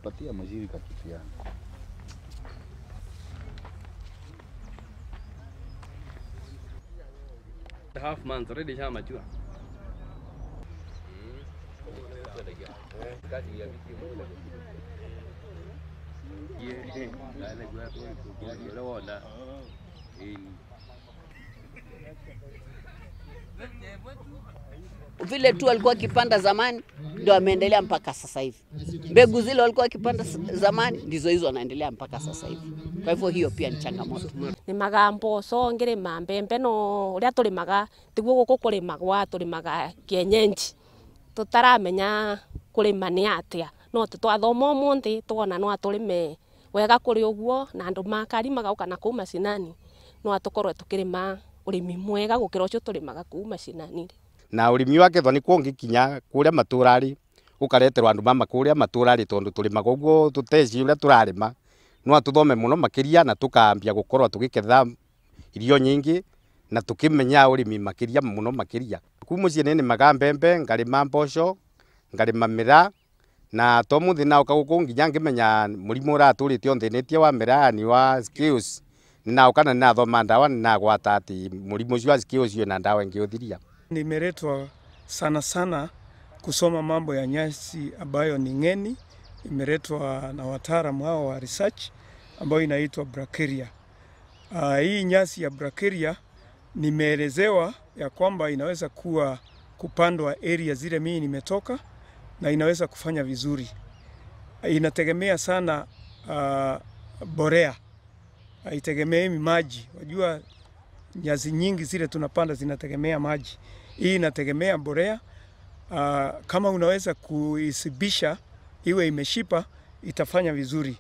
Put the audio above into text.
Patia mshirika kitu yangu. Half months already shamajua. Vile tu walikuwa wakipanda zamani ndio ameendelea mpaka sasa hivi. Mbegu zile walikuwa wakipanda zamani ndizo hizo wanaendelea mpaka sasa hivi. Kwa hivyo hiyo pia ni changamoto. Ni magambo so ngirima mbembe no uria turimaga tiguo guku kurimagwa turimaga kienyeji. Tutaramenya kurima ni atia no twathoma umuthi tuona no aturime wega kuri uguo na andu makari magauka na kuu macinani no atukorwe tukirima urimi mwega gukira ucio turimaga kuu macinani. Na urimi wa kethwa ni kuongi kinya kuria maturari ukareterwa andu mama kuria maturari tondu turimaga uguo tuteci uria turarima no atuthome muno makiria na tukambia gukorwa tugiketha irio nyingi na tukimenya urimi makiria muno makiria. Ku mucii ni nimaga mbembe ngarima mboco ngarima miraa na to muthi na uka nginya ngimenya murimu uraturite onthinitie wa miraa ni wa skills na ukana na thoma ndawa na gwata ati murimu ucio wa skills na ndawa ngiuthiria. Nimeletwa sana sana kusoma mambo ya nyasi ambayo ni ngeni, imeletwa na wataalamu hao wa research ambayo inaitwa Brachiaria. Hii nyasi ya Brachiaria nimeelezewa ya kwamba inaweza kuwa kupandwa area zile mimi nimetoka na inaweza kufanya vizuri. Inategemea sana borea, haitegemei maji. Wajua nyasi nyingi zile tunapanda zinategemea maji. Hii inategemea borea. Kama unaweza kuisibisha iwe imeshipa itafanya vizuri.